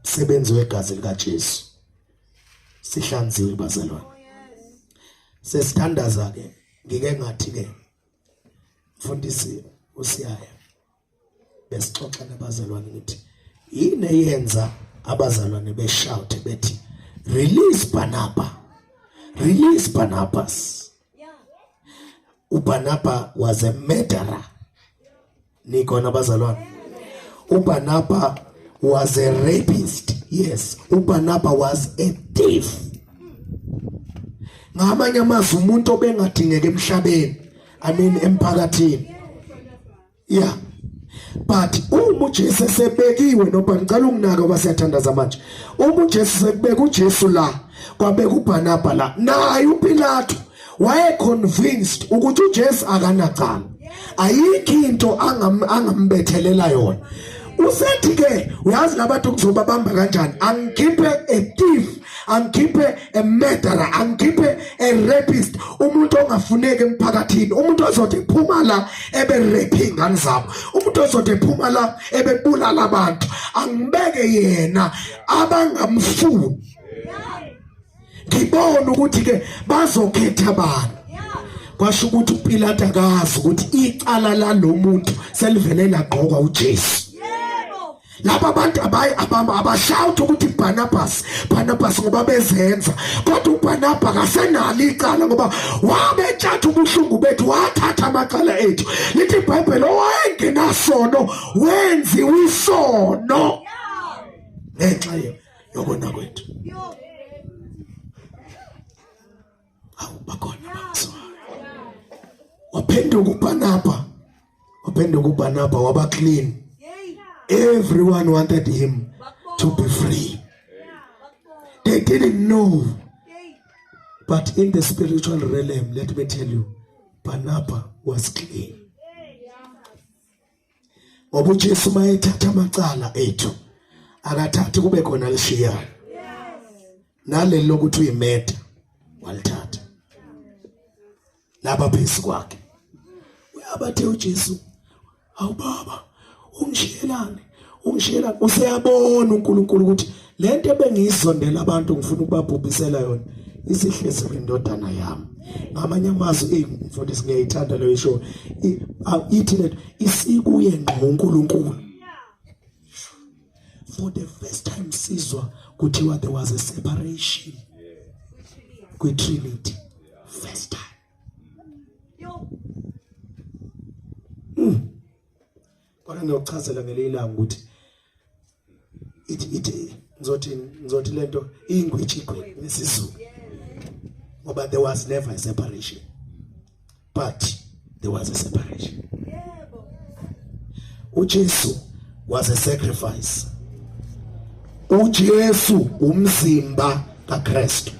Sebenzi wegazi likaJesu. Sihlanziwe bazalwane. Sesithandaza ke ngike ngathi ke mfundisi usiyaya besixoxa nabazalwane ngithi yini eyenza abazalwane beshout bethi release Barnaba, release Barnabas. uBarnaba was a murderer. Nikhona bazalwane? uBarnaba was a rapist. Yes, uBarnaba was a thief. Ngamanye amazwi umuntu obengadingeka emhlabeni, I mean emphakathini. Yeah, but uma uJesu esebekiwe nobha, ngicela unginake ngoba siyathandaza manje. Uma uJesu sekubeka uJesu la, kwabeka uBarnaba la, naye uPilato waye convinced ukuthi uJesu akanacala, ayikho into angambethelela yona. Usethi ke uyazi labantu kuzobabamba kanjani, angikhiphe a thief, angikhiphe a murderer, angikhiphe a rapist, umuntu ongafuneki emphakathini, umuntu ozothi phuma la ebe rape ingane zabo, umuntu ozothi phuma la ebebulala abantu, angibeke yena abangamfuni, ngibona ukuthi ke bazokhetha bani. Kwasho ukuthi uPilate akazi ukuthi icala lalomuntu selivele lagqokwa uJesu. Laba bantu abayi abashouta ukuthi Barnabas, Barnabas ngoba bezenza, kodwa uBarnaba akasenalo icala ngoba wabetshatha ubuhlungu bethu, wathatha amacala ethu. Lithi iBhayibheli owayengenasono wenziwa isono ngenxa yokona kwethu. Awu, bakhona abangizwayo. Waphenduka uBarnaba, waphenduka uBarnaba waba clean. Everyone wanted him to be free. They didn't know, but in the spiritual realm, let me tell you, Barnaba was clean, ngoba uJesu mayethatha amacala ethu akathathi kube khona lishiyayo. Naleli lokuthi uyimeda walithatha laba phezu kwakhe. Uyabathe uJesu, awu baba, ungishiyelani, ungishiyelani? Useyabona uNkulunkulu ukuthi lento ebengiyizondela abantu, ngifuna ukubabhubhisela yona, isihlezi kwindodana yami. Ngamanye amazwi, ey mfundisi, ngiyayithanda leyo isho, ithi lento isikuye ngqo uNkulunkulu. For the first time sizwa kuthiwa there was a separation kwi-Trinity, first time. Kodwa ngiyokuchazela ngelinye ilanga ukuthi ithi ngizothi lento ingwitshigwe ngesizulu, ngoba there was never a separation, but there was a separation. uJesu was a sacrifice. uJesu umzimba kaKristu.